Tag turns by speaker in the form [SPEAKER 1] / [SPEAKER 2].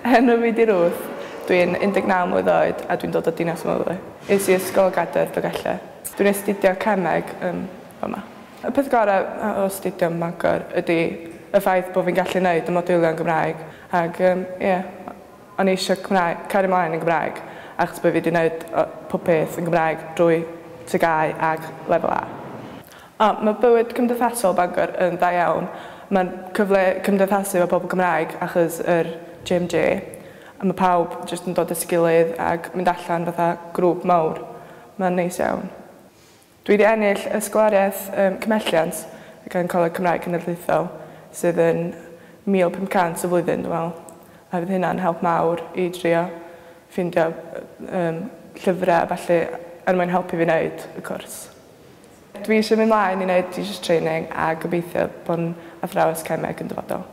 [SPEAKER 1] Enw fi 'di Ruth, dwi'n 19 mlwydd oed a dwi'n dod o Dinas Mawddwy. Es i Ysgol y Gadair Dolgellau. Dwi'n astudio cemeg yn fama. Y peth gorau o astudio ym Mangor ydi y ffaith bod fi'n gallu neud y modiwliau yn Gymraeg ac yym ie, o'n i eisiau Cymraeg, cario mlaen yn Gymraeg achos bod fi 'di neud pob peth yn Gymraeg drwy TGAU ag Lefel A. O, mae bywyd cymdeithasol Bangor yn dda iawn. Mae'n cyfle cymdeithasu efo pobl Cymraeg achos yr JMJ a mae pawb jyst yn dod at ei gilydd ac mynd allan fatha grŵp mawr. Mae'n neis iawn. Dwi wedi ennill ysgoloriaeth um, cymhelliant gan Coleg Cymraeg Cenedlaethol sydd yn 1,500 y flwyddyn, dwi'n meddwl. A fydd hynna'n help mawr i drio ffeindio um, llyfrau a ballu er mwyn helpu fi wneud y cwrs. Dwi eisiau mynd mlaen i wneud teachers training a gobeithio bod yn athrawes cemeg yn dyfodol.